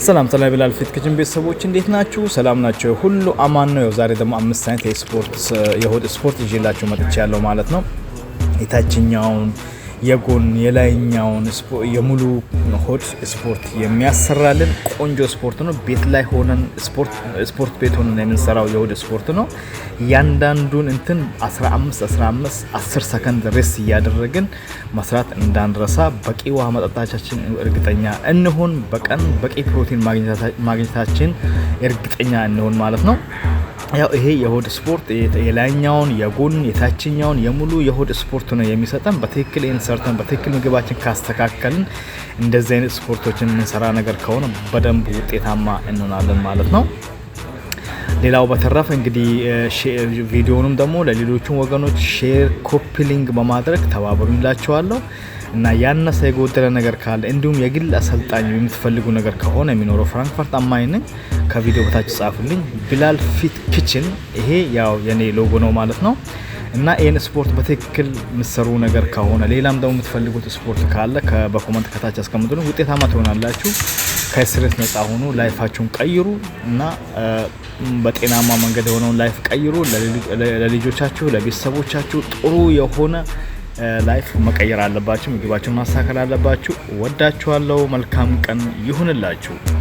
ሰላም ሰላም ቢላል Fit Kitchen ቤተሰቦች፣ እንዴት ናችሁ? ሰላም ናቸው፣ ሁሉ አማን ነው። ዛሬ ደግሞ አምስት አይነት የስፖርት የሆድ ስፖርት ይዤላችሁ መጥቻለሁ ማለት ነው። የታችኛውን፣ የጎን፣ የላይኛውን የሙሉ ሆድ ስፖርት የሚያሰራልን ቆንጆ ስፖርት ነው። ቤት ላይ ሆነን፣ ስፖርት ቤት ሆነን የምንሰራው የሆድ ስፖርት ነው። እያንዳንዱን እንትን 15 15 10 ሰከንድ rest እያደረግን መስራት እንዳንረሳ፣ በቂ ውሃ መጠጣታችን እርግጠኛ እንሆን፣ በቀን በቂ ፕሮቲን ማግኘታችን እርግጠኛ እንሆን ማለት ነው። ያው ይሄ የሆድ ስፖርት የላይኛውን፣ የጎን፣ የታችኛውን የሙሉ የሆድ ስፖርት ነው የሚሰጠን። በትክክል ይህን ሰርተን በትክክል ምግባችን ካስተካከልን፣ እንደዚህ አይነት ስፖርቶችን የምንሰራ ነገር ከሆነ በደንብ ውጤታማ እንሆናለን ማለት ነው። ሌላው በተረፈ እንግዲህ ቪዲዮንም ደግሞ ለሌሎቹም ወገኖች share፣ copy link በማድረግ ተባበሩ እላችኋለሁ። እና ያነሰ የጎደለ ነገር ካለ እንዲሁም የግል አሰልጣኝ የምትፈልጉ ነገር ከሆነ የሚኖረው ፍራንክፈርት አም ማይን ነኝ። ከቪዲዮ በታች ጻፉልኝ። ቢላል Fit Kitchen ይሄ ያው የኔ ሎጎ ነው ማለት ነው። እና ይህን ስፖርት በትክክል የምትሰሩ ነገር ከሆነ፣ ሌላም ደግሞ የምትፈልጉት ስፖርት ካለ በ comment ከታች አስቀምጡልኝ። ውጤታማ ትሆናላችሁ። ከ stress ነጻ ሁኑ። Life ኣችሁን ቀይሩ እና በጤናማ መንገድ የሆነውን life ቀይሩ። ለልጆቻችሁ፣ ለቤተሰቦቻችሁ ጥሩ የሆነ life መቀየር አለባችሁ። ምግባችሁን ማስተካከል አለባችሁ። ወዳችኋለሁ። መልካም ቀን ይሁንላችሁ።